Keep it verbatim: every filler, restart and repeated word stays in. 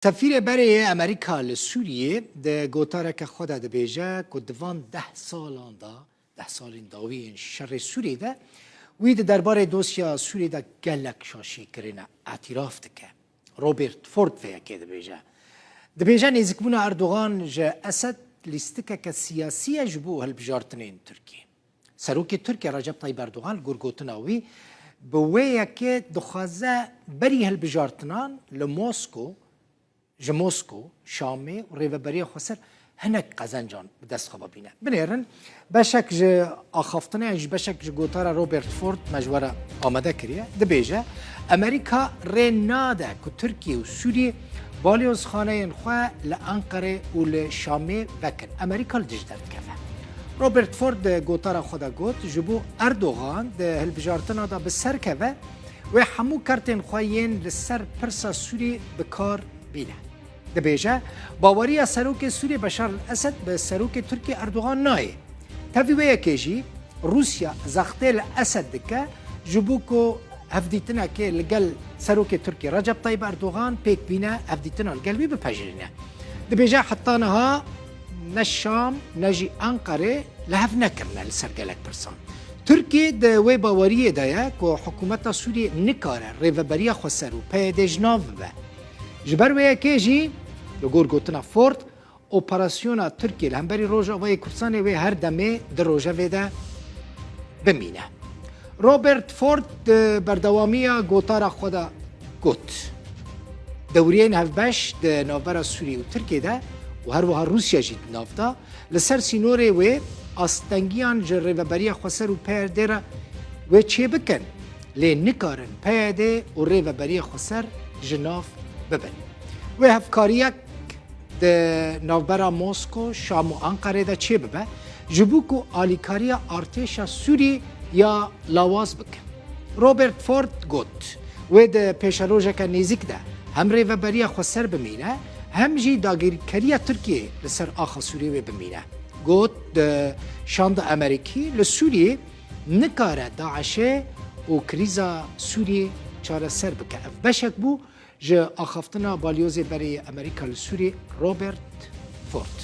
Sefîrê berê yê Amerîka li Sûriyê di gotareke xwe de dibêje ku di van deh salan de, deh salên dawî yên şerê Sûriyê de, wî di derbarê dosya Sûriyê de gelek şaşî kirine, îtiraf dike. Robert Ford vê yekê dibêje. Dibêje nêzîkbûna Erdogan ji Esed lîstikeke siyasî ye ji bo hilbijartinên Tirkiyê. Serokê Tirkiyê Recep Tayyip Erdogan li gor gotina wî bi wê yekê dixwaze berî hilbijartinan li Mosko, ji Mosko, Şamê û Rêveberiya Xweser hinek qezencan bi dest xwe ve bîne. Binêrin, beşek ji axaftinê, ji beşek ji gotara Robert Ford me ji we re amade kiriye. Dibêje, Amerîka rê nade ku Tirkiye û Sûriyê balyozxaneyên xwe li Enqerê û li Şamê vekin. Amerîka li dij derdikeve. Robert Ford di gotara xwe de got, ji bo Erdogan di hilbijartina de bi ser keve, wê hemû kertên xwe yên li ser pirsa Sûriyê bi kar bîne. Dibêje, baweriya serokê Sûriyê Beşar el-Esed bi serokê Tirkiyê Erdogan nayê. Tevî wê yekê jî Rûsya zextê li Esed dike, ji bo ku hevdîtinekê li gel serokê Tirkiyê Recep Tayyip Erdogan pêk bîne, hevdîtina li gel wî bipejirîne. Dibêje heta niha ne Şam ne jî Enqerê li hev nekirine li ser gelek pirsan. Tirkiye di wê baweriyê de ye ku hikûmeta Sûriyê nikare Rêveberiya Xweser û P Y D ji nav bibe. Ji ber wê yekê jî, li gor gotina Ford, operasyona Tirkiyê li hemberî Rojavayê Kurdistanê wê her demê di rojevê de bimîne. Robert Ford di berdewamiya gotara xwe de got, dewriyên hevbeş di navbera Sûriyê û Tirkiyê de û her wiha Rûsya jî di nav de, li ser sînorê wê astengiyan ji Rêveberiya Xweser û P Y D re wê çêbikin, lê nikarin P Y D û Rêveberiya Xweser ji nav bibin. Wê hevkariyek di navbera Mosko, Şam û Enqerê de çêbibe, ji bo ku alîkariya artêşa Sûrî ya lawaz bike. Robert Ford got, wê di pêşerojeke nêzîk de hem Rêveberiya Xweser bimîne, hem jî dagirkeriya Tirkiyê li ser axa Sûriyê wê bimîne. Got, di şanda Amerîkî li Sûriyê nikare DAIŞê û krîza Sûriyê çareser bike. Ev beşek bû ji axaftina balyozê berê yê Amerîka li Sûriyê Robert Ford.